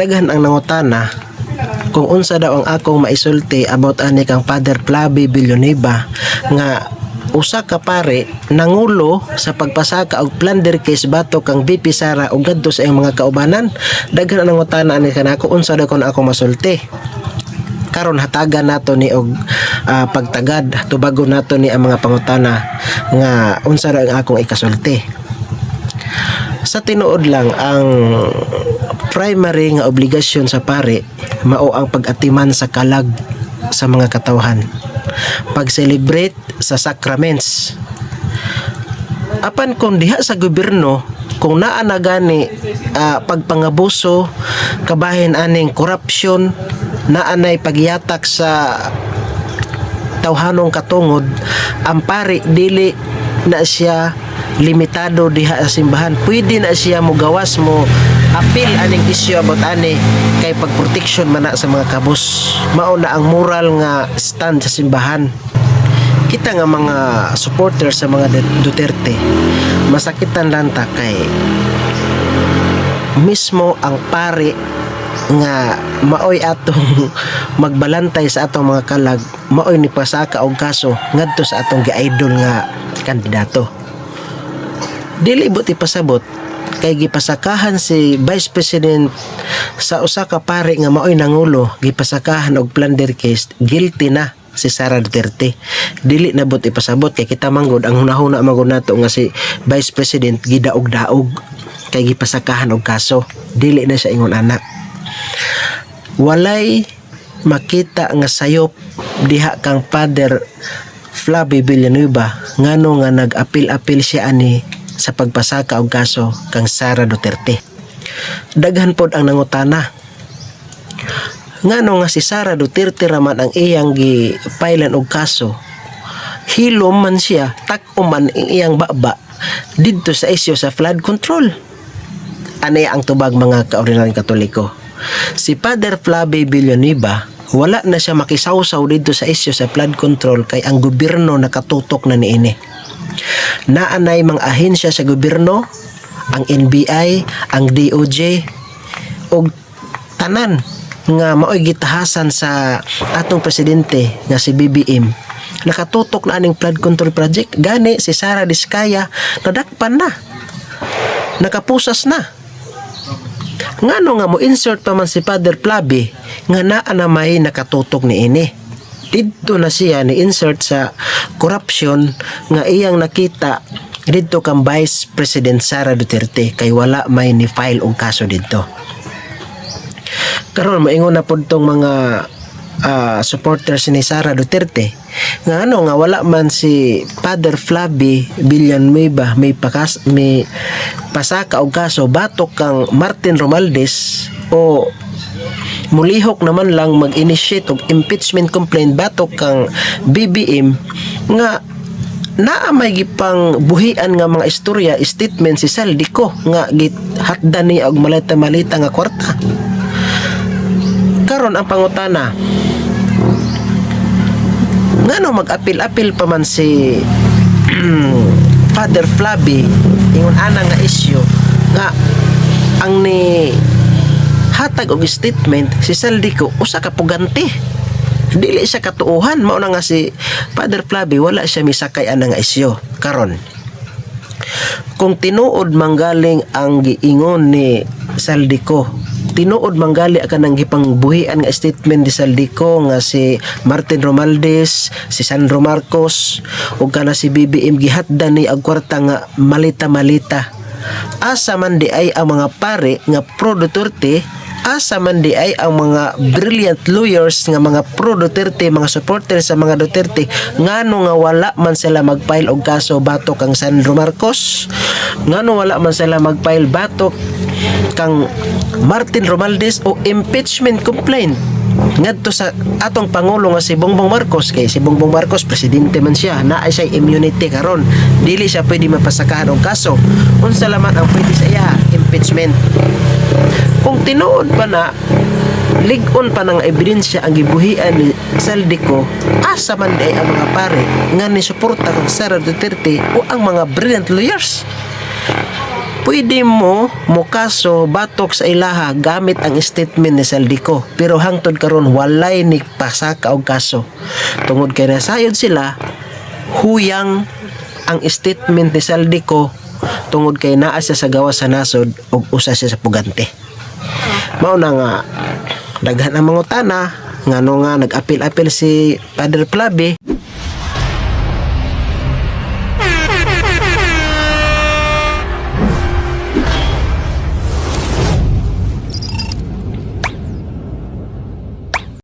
Daghan ang nangutana kung unsa daw ang akong maisulti about ani kang Father Flavi Villanueva nga usa ka pare nangulo sa pagpasaka og plunder case batok kang VP Sara ug ngadto sa iyang mga kaubanan. Daghan ang nangutana ani kanako unsa daw kon ako masulti. Karon hatagan nato ni og pagtagad, tubagon nato ni ang mga pangutana nga unsa daw ang akong ikasulti. Sa tinuod lang, ang primary nga obligasyon sa pare mao ang pag-atiman sa kalag sa mga katawhan, pag-celebrate sa sacraments. Apan kung diha sa gobyerno, kung naa na gani pagpangabuso, kabahin aning corruption, naa nay pagyatak sa tawhanong katungod, ang pari dili na siya limitado diha sa simbahan. Pwede na siya mogawas, mo appeal aning issue about ani kay pagprotection man na sa mga kabus. Mao na ang moral nga stand sa simbahan. Kita nga mga supporter sa mga Duterte, masakitan lang ta kay mismo ang pari nga maoy atong magbalantay sa atong mga kalag, maoy ni pasaka og kaso ngadto sa atong gi-idol nga kandidato. Dili buot ipasabot kay gipasakahan si Vice President sa usa ka pari nga maoy nangulo, gipasakahan og plunder case, guilty na si Sara Duterte. Dili na buot ipasabot kay kita manggod ang hunahuna manggod nato nga si Vice President gidaog-daog kay gipasakahan og kaso. Dili na siya ingon ana. Walay makita nga sayop diha kang Father Flavi Villanueva ngano nga nag-apil-apil siya ani sa pagpasaka og kaso kang Sara Duterte. Daghan pod ang nangutana ngano nga si Sara Duterte raman ang iyang gi-file-an og kaso. Hilom man siya, tak-o man ang iyang baba didto sa isyu sa flood control. Ani ang tubag, mga kaordinaryong Katoliko. Si Father Flavi Villanueva, wala na siya makisawsaw dito sa isyu sa flood control kay ang gobyerno nakatutok na niini. Naanay mga ahensya sa gobyerno, ang NBI, ang DOJ, og tanan nga maoy gitahasan sa atong presidente nga si BBM, nakatutok na aning flood control project. Gani si Sara Diskaya nadakpan na, nakapusas na. Ngano nga mo insert pa man si Father Flavi nga naa na may nakatutok ni ini? Didto na siya ni insert sa corruption nga iyang nakita didto kang Vice President Sara Duterte kay wala may ni file og kaso didto. Karon maingon na pud tong mga supporters ni Sara Duterte nga ano nga wala man si Father Flavi Villanueva may pakas may pasaka og kaso batok kang Martin Romualdez o mulihok naman lang mag-initiate og impeachment complaint batok kang BBM nga naa may gipang buhian nga mga istorya, statement si Zaldy Co nga gihatdan niya og malita-malita nga kwarta. Karon ang pangutana, ngano mag-apil-apil pa man si Father Flavi ingon ana nga issue nga ang ni hatag og statement si Zaldy Co usa ka pugante, dili siya katuohan? Mao na nga si Father Flavi wala siya misakay ana nga isyu. Karon, kung tinuod manggaling ang giingon ni Zaldy Co, tinuod manggali kanang gipangbuhian nga statement ni Zaldy Co nga si Martin Romualdez, si Sandro Marcos ug kana si BBM gihatdan ni og kwarta nga malita-malita, asa man di ay ang mga pare nga pro Duterte? Asa man di ay ang mga brilliant lawyers nga mga pro Duterte, mga supporters sa mga Duterte? Ngano nga wala man sila mag-file og kaso batok kang Sandro Marcos? Ngano wala man sila mag-file batok kang Martin Romualdez o impeachment complaint ngadto sa atong pangulo nga si Bongbong Marcos? Kay si Bongbong Marcos, presidente man siya, naa siya immunity karon, dili siya pwede mapasakahan og kaso. Unsa laman ang pwede sa iya? Impeachment. Kung tinuod pa na lig-on pa ng ebidensya ang gibuhian ni Zaldy Co, asa man di ay ang mga pare nga ni suporta kang Sara Duterte o ang mga brilliant lawyers? Pwede mo mokaso batok sa ilaha gamit ang statement ni Zaldy Co. Pero hangtod karon, walay ni pasaka og kaso. Tungod kay nasayod sila, huyang ang statement ni Zaldy Co tungod kay naa siya sa gawas sa nasod ug usa siya sa pugante. Mao na nga daghan ang mangutana ngano nga nag-apil-apil si Father Flavi.